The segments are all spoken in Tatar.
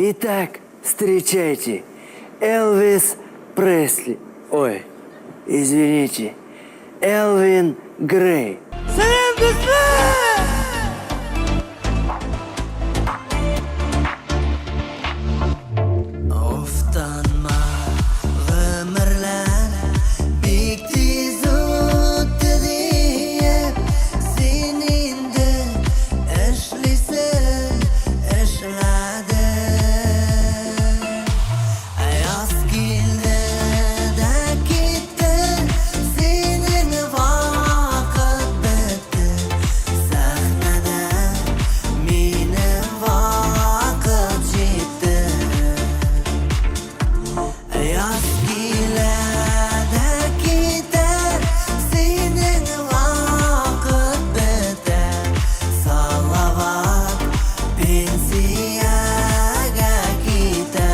Итак, встречайте, Элвис Пресли. Ой, извините, Элвин Грей. Сәлам, дуслар! Офтанма, гомерләр бик тиз үтте диеп, син инде эшлисең, эшләдең. Яз килде дә китте, синең вакыт бетте. Сәхнәдә минем вакыт җитте. Яз килә дә китә, синең вакыт бетә. Салават пенсиягә китә.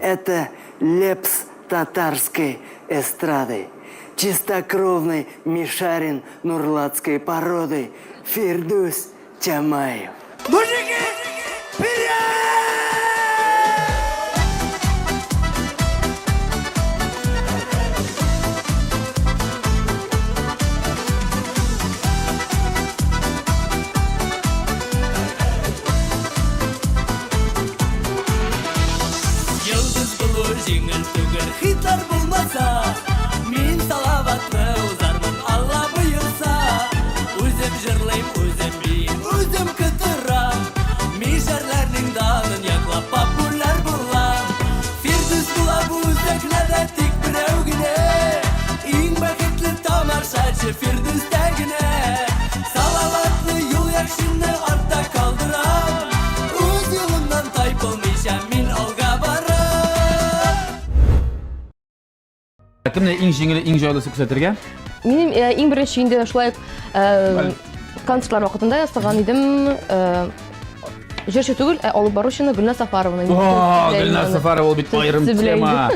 Это лепс татарской эстрады, чистокровный мишарин нурлатской породы Фирдүс Тямаев. Мужики, вперед! Йолдыз булу җиңел түгел, хитлар булмаса, мин Салаватны узармын, Алла боерса. Үзем җырлыйм, үзем биим, үзем кытырам. Мишәрләрнең данын яклап популяр булам. Фирдүс була бу сәхнәдә тик берәү генә. Иң бәхетле тамашачы Фирдүстә генә. Салаватны юл яшенне артта калдырам. Үз юлымнан тайпылмыйча мин алга барам. Кемне иң җиңеле, иң җайлысы күрсәтергә? Минем иң беренче инде шулай ук концертлар вакытында ясаган идем. Җырчы түгел, ә алып баручыны Гөлназ Сафарованы. О, Гөлназ Сафарова ул бит аерым тема.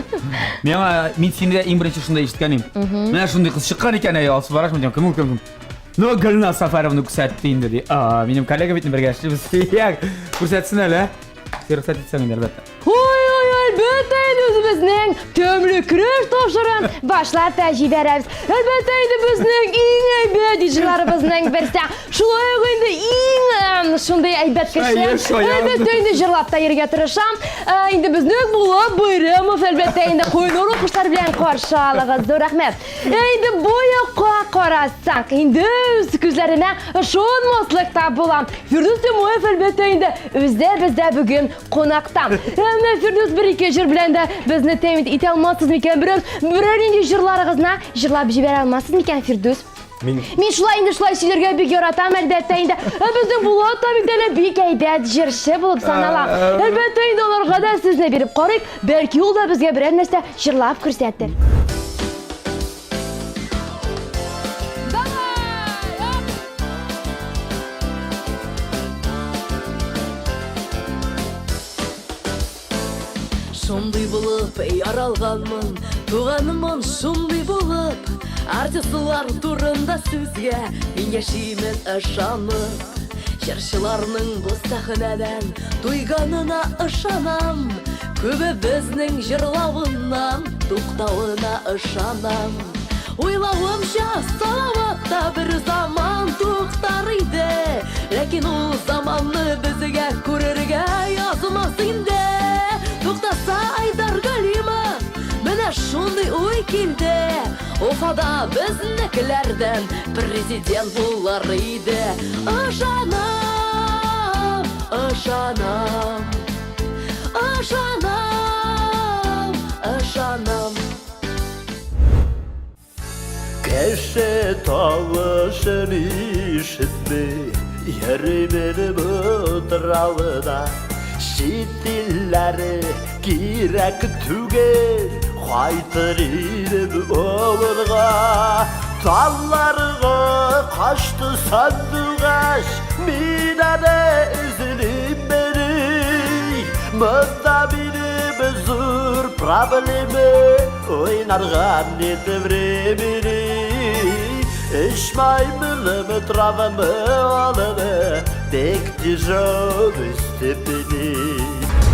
Миңа мин сине дә иң беренче шунда ишеткән идем. Менә шундый кыз чыккан икән, әй, Алсу Барашмын дигән, кем ул, кем кем? Ну, Гөлназ Сафаровны күрсәтте инде ди. А, минем коллега бит бергә эшлибез. Як, күрсәтсен әле. Син рөхсәт итсәң инде, әлбәттә. Ой, ой, әлбәттә инде үзебезнең тәмле көрәш тапшырын башлап та җибәрәбез. Әлбәттә инде безнең иң әйбәт диджейларыбызның берсе. Шулай ук инде иң шундый әйбәт кеше. Әлбәттә инде җырлап та йөрергә тырышам. Инде безнең Булат Байрамов әлбәттә инде кайнар алкышлар белән каршы алыгыз. Зур рәхмәт. Инде бу якка карасак, инде үз күзләренә ышанмаслык та була. Фирдүс Тимоев әлбәттә инде үзе бездә бүген кунакта. Әмма Фирдүс бер-ике җыр белән дә безне тәэмин итә алмассыз микән? Берәр берәр нинди җырларыгызны җырлап җибәрә алмассыз микән, Фирдүс? Мин Мин шулай инде шулай сөйләргә бик яратам, әлбәттә инде. Ә безнең Булат та бит әле бик әйбәт җырчы булып санала. Әлбәттә инде аларга да сүзне биреп карыйк, бәлки ул да безгә берәр нәрсә җырлап күрсәтер. Шундый булып яралганмын, туганмын шундый булып. Артистлар турында сүзгә мин яшимен ышанып. Җырчыларның бу сәхнәдән туйганына ышанам. Күбебезнең җырлавыннан туктавына ышанам. Уйлавымча, Салават та бер заман туктар иде. Ләкин ул заманны безгә күрергә язмас инде. Туктаса Айдар Галимов, менә шундый уй килде. Уфада безнекеләрдән президент булыр иде. Ышанам, ышанам, ышанам, ышанам. Кеше тавышын ишетми йөримен бу травыда. Чит илләре кирәк түгел, кайтыр идем авылга. Талларга качты сандугач, мин аны эзлим. Монда минем зур проблема, уйнарга нет времени. Эч маймылымы, травымы, алымы, Бик тяжелый степени.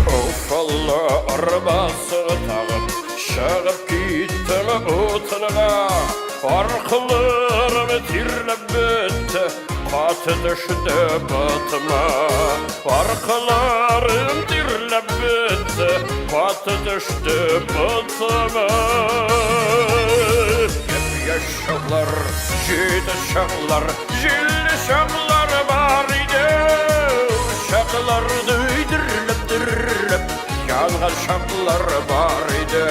Уфалла арбасы тагып, чыгып киттем утынга. Аркаларым тирләп бетте, каты төште ботыма. Аркаларым тирләп бетте, каты төште ботыма. Япь-яшь чаклар, җитез чаклар, җилле чаклар бар иде. Чакларны дөрләп-дөрләп янган чаклар бар иде.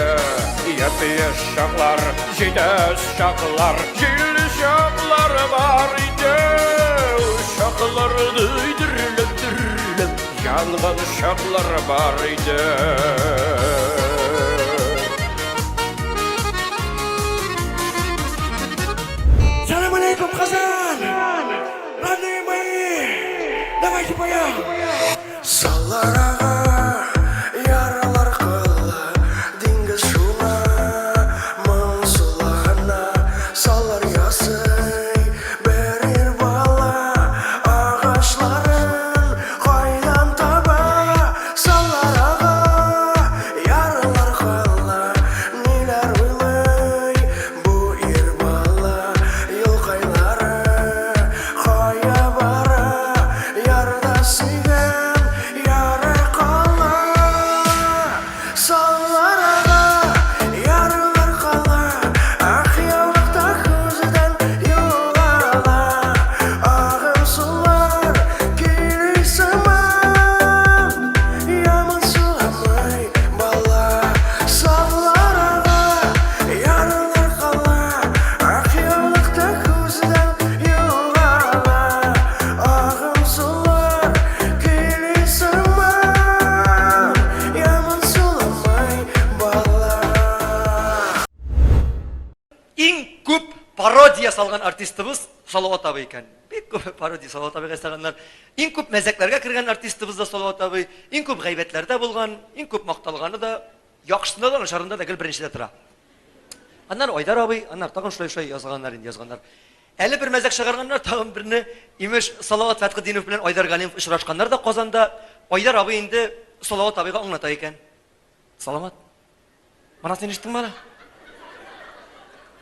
Япь-яшь чаклар, җитез чаклар, җилле чаклар бар иде. Чакларны дөрләп-дөрләп янган чаклар бар иде. Салам алейкум, Казан! Родные мои! Давайте поем! Саллар ага, яралар кала, диңгез шуңа, моңсулана, саллар ясый бер ир бала, агачларын кайдан таба? Саллар ага, яралар кала, ниләр уйлый бу ир бала, юлкайлары кая бара, ярда сөйгән яры кала. Саллар ага, яралар кала, ак яулыкта күздән югала, агым сулар көйли сыман, яман суламый бала. Саллар ага, яралар кала, ак яулыкта күздән югала, агым сулар көйли сыман, яман суламый бала. Иң күп пародия салган артистыбыз Салават абый икән. Бик күп пародия Салават абыйга ясаганнар. Иң күп мәзәкләргә кергән артистыбыз да Салават абый. Иң күп гайбәтләрдә булган, иң күп макталганы да, яхшысында да, начарында да гел беренчедә тора. Аннары Айдар абый, аннары тагын шулай-шулай язганнар инде, язганнар. Әле бер мәзәк чыгарганнар, тагын берне, имеш, Салават Фәтхетдинов белән Айдар Галимов очрашканнар да Казанда. Айдар абый инде Салават абыйга аңлата икән. Салават, Мана син ишеттеңме аны?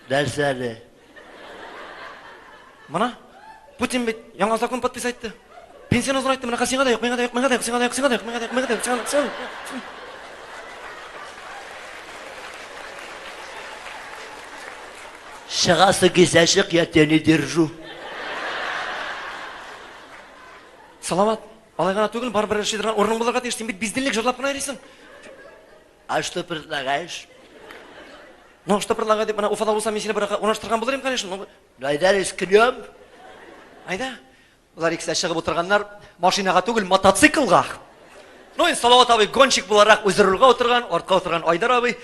Нәрсәне? Мана Путин бит яңа закон подписать итте. Пенсияне озынайтты. Менә сиңа да юк, миңа да юк, миңа да юк, сиңа да юк, сиңа да юк, миңа да юк, миңа да юк, сиңа да юк, сиңа да юк. Чыгасы килсә чык, я тебя не держу. Салават, алай гына түгел, барыбер эшли торган урының булырга тиеш. Син бит бездельник җырлап кына йөрисең. А что предлагаешь? Ну, что предлагаю дип, менә Уфада булса, мин сине бер урнаштырган булыр идем, конечно. Ну, Ну, әйдә рискнем. Әйдә. Болар икесе дә чыгып утырганнар, машинага түгел, мотоциклга. Ну, инде Салават абый гонщик буларак үзе рульгә утырган, артка утырган Айдар абый.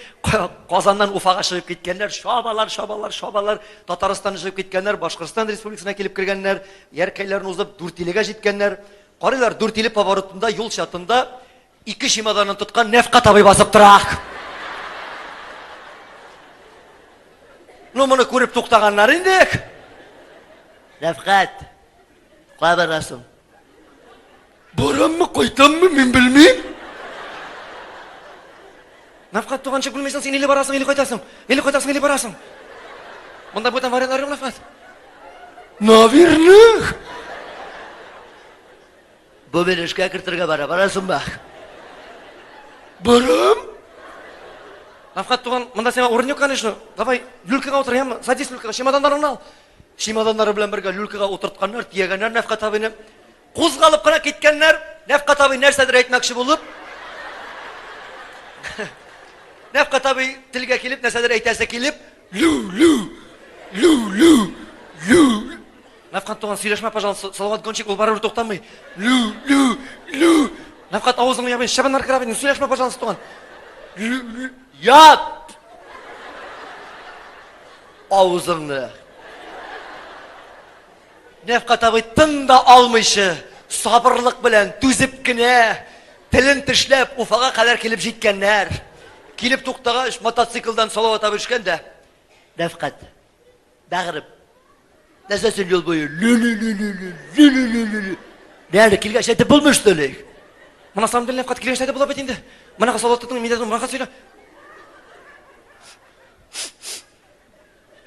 Казаннан Уфага чыгып киткәннәр, чабалар, чабалар, чабалар. Татарстаннан чыгып киткәннәр, Башкортстан республикасына килеп кергәннәр, Яркәйләрне узып, Дүртилегә җиткәннәр. Карыйлар, Дүртиле поворотында, юл чатында ике чемоданын тоткан Нәфкать абый басып тора. Ну, моны күреп туктаганнар инде. Нәфкать, кая барасың? Бараммы, кайтаммы, мин белмим. Нәфкать туганчы белмисең, син или барасың, или кайтасың. Или кайтасың, или барасың. Монда бүтән вариантлар юк, Нәфкать. Наверное. Бу мине эшкә кертергә бара, барасыңмы? Барам. Нәфкать туган, монда сиңа урын юк, конечно. Давай, люлькага утыр, яме. Садись люлькага, чемоданнарыңны ал. Чемоданнары белән бергә люлькага утыртканнар, төягәннәр Нәфкать абыйны. Кузгалып кына киткәннәр. Нәфкать абый нәрсәдер әйтмәкче булып, Нәфкать абый телгә килеп, нәрсәдер әйтәсе килеп, лю, лю, лю, лю, лю. Нәфкать туган, сөйләшмә, пожалуйста. Салават Гонщик, ул барыбер туктамый. Лю, лю, лю. Нәфкать авызыңны ябын, чабыннар керә бит, сөйләшмә, пожалуйста, туган. Лю, лю. Яп! Авызыңны. Нәфкать абый тын да алмыйча, сабырлык белән, түзеп кенә, телен тешләп, Уфага кадәр килеп җиткәннәр. Килеп туктагач, мотоциклдан Салават абый төшкән дә, Нәфкать, бәгърем, нәрсә син юл буе лю-лю-лю-лю-лю, лю-лю-лю-лю-лю. Әле килгәч әйтеп булмый что ли? На самом деле, Рәфкать, килгәч әйтеп була бит инде. Менә Салават тоттың, мин дә моңа сөйлә.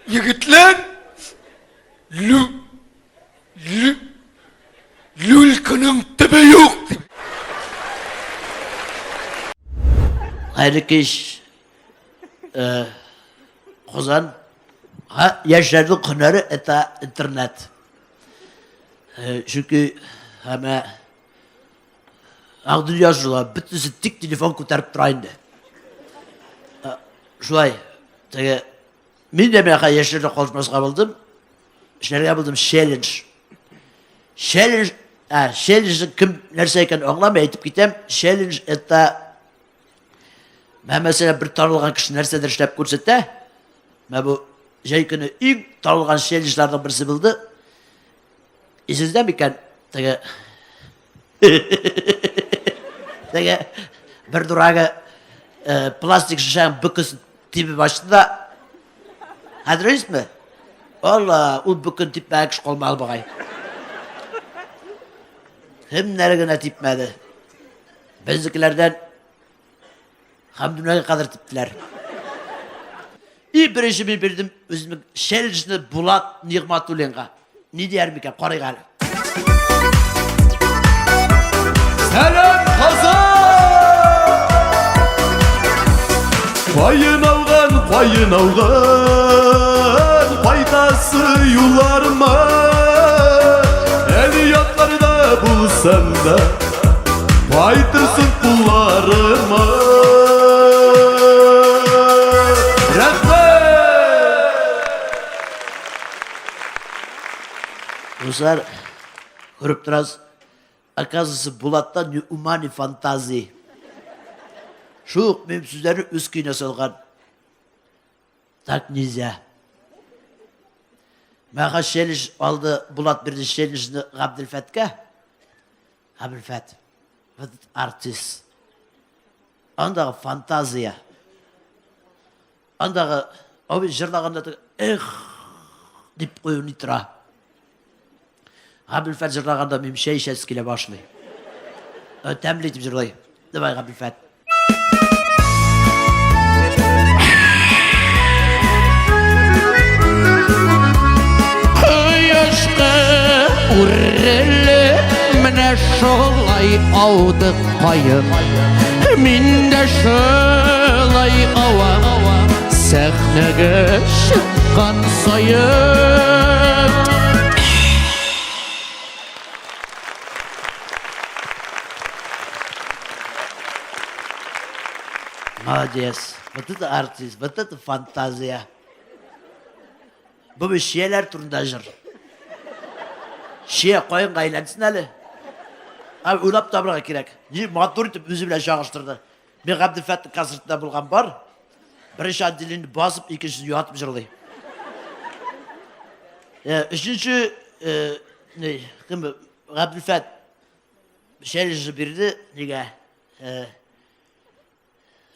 Егетләр, лү, лү, люльканың төбе юк. дип. Хәерле кич, э, Казан. Ха, яшьләрнең һөнәре это интернет. Э, чөнки һәмә ак дөнья шулай, бөтенесе тик телефон күтәреп тора инде. Э, шулай, теге мин дә менә яшьләрдә калышмаска булдым. Эшләргә булдым челлендж. Челлендж, ә, челлендж кем нәрсә икәнен аңламый, әйтеп китәм. Челлендж это Менә мәсәлән, бер танылган кеше нәрсәдер эшләп күрсәтә. Менә бу җәй көне иң танылган челленджларның берсе булды. Исегездә микән? Теге Теге бер дурагы э, пластик шешәнең бөкесен тибеп ачты да. Хәтерлисезме? Алла, ул бөкен типмәгән кеше калмады бугай. Кемнәр генә типмәде. Безнекеләрдән Хәмдүнәгә кадәр типтеләр. И беренче мин бирдем үземнең челленджны Булат Нигъматуллинга. Ни дияр микән, карыйк әле. Сәлам, Казан! Каен алган, каен алган, кайтасы юлларыма. Әле ятларда булсам да, Кайтырсың кулларыма. Рәхмәт! Дуслар, күреп торасыз, оказывается, Булатта ни ума, ни фантазии. Шул ук минем сүзләрне үз көенә салган. Так нельзя. Мәха челлендж алды, Булат бирде челленджны Габделфәткә. Габделфәт, вот этот артист. Андагы фантазия. Андагы, абый җырлаганда эх дип кую ни тора. Габделфәт җырлаганда минем чәй эчәсе килә башлый. Э, тәмле итеп җырлый. Давай, Габделфәт. Кояшка үрелеп, менә шулай ауды каен. Мин дә шулай авам, сәхнәгә чыккан саен. Молодец. Вот это артист, вот это фантазия. Бу бит чияләр турында җыр. Чия каенга әйләнсен әле. Ә уйлап табырга кирәк. Ни матур итеп үзе белән чагыштырды. Мин Габделфәтнең концертында булган бар. Беренче отделение басып, икенчесен ятып җырлый. Э, өченче, э, ни, кем, Габделфәт челлендж бирде нигә? Э,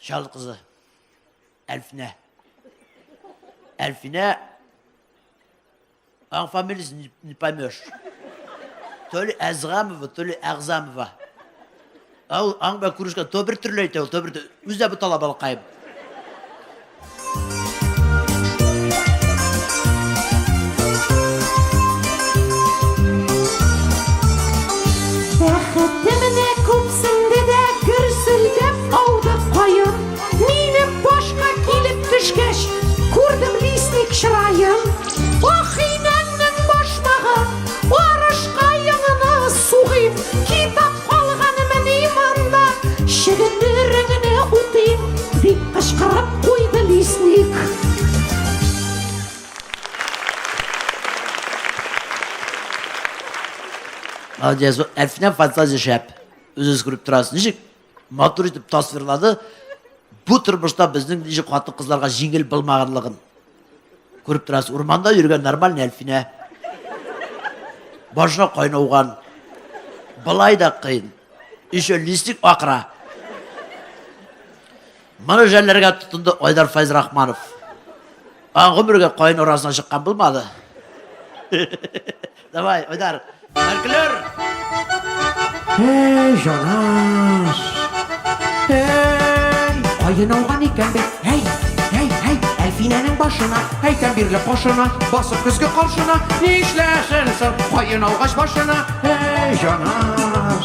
Чал кызы. Әлфинә. Әлфинә аның фамилиясен не, не поймешь. То ли Әзгамова, то ли Әгъзамова. Ул аның белән күрешкән то бер төрле әйтә ул, то бер төрле. Үзе дә бутала балакаем. Бәхетемне күпсенде дә гөрселдәп ауды каен. Минем башка килеп төшкәч, күрдем лесник чыраен. Ах, инәңнең башмагы, арышка яңаны сугыйм, китап калганмыни монда, чөгендереңне утыйм, дип кычкырып куйды лесник. Молодец. Әлфинә фантазия шәп. Үзегез күреп торасыз. Ничек матур итеп тасвирлады. Бу тормышта безнең ничек хатын-кызларга җиңел булмаганлыгын күреп торасыз. Урманда йөргән нормальный Әлфинә. Башына кайнауган. Былай да кыен. Еще листик акыра. Моны жәлләргә тотынды Айдар Фәйзрахманов. Аң гомергә каен арасына чыккан булмады. Давай, Айдар. Фольклор! Әй, җанаш. Әй, каен ауган икән бит. Әй, әй, әй, Әлфинәнең башына, әйтәм бирле кашына, басып көзге каршына, нишләсен соң, каен аугач башына, әй, җанаш.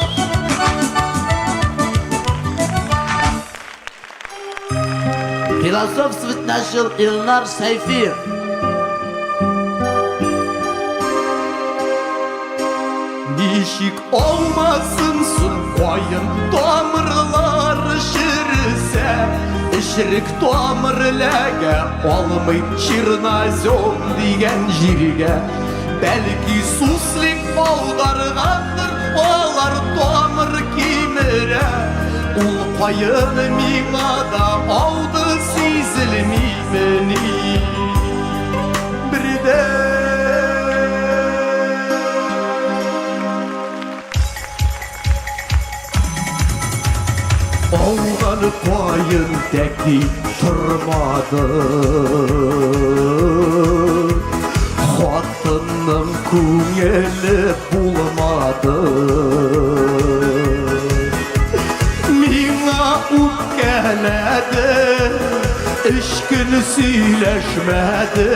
Философствовать начал Илнар Сәйфиев. Ничек алмасын соң каен тамырлары чересә, Эчерек тамыр эләгә алмый чернозем дигән җиргә. Бәлки суслик аударгандыр, алар тамыр кимерә. Ул каен миңа да ауды сизелмимени? Бердән. Ауган каен тәки тормады. Хатынның күңеле булмады. Миңа үпкәләде, өч көн сөйләшмәде.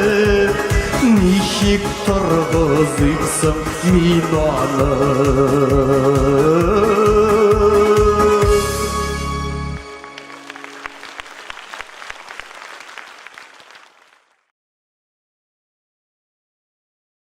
Ничек торгызыйм соң мин аны?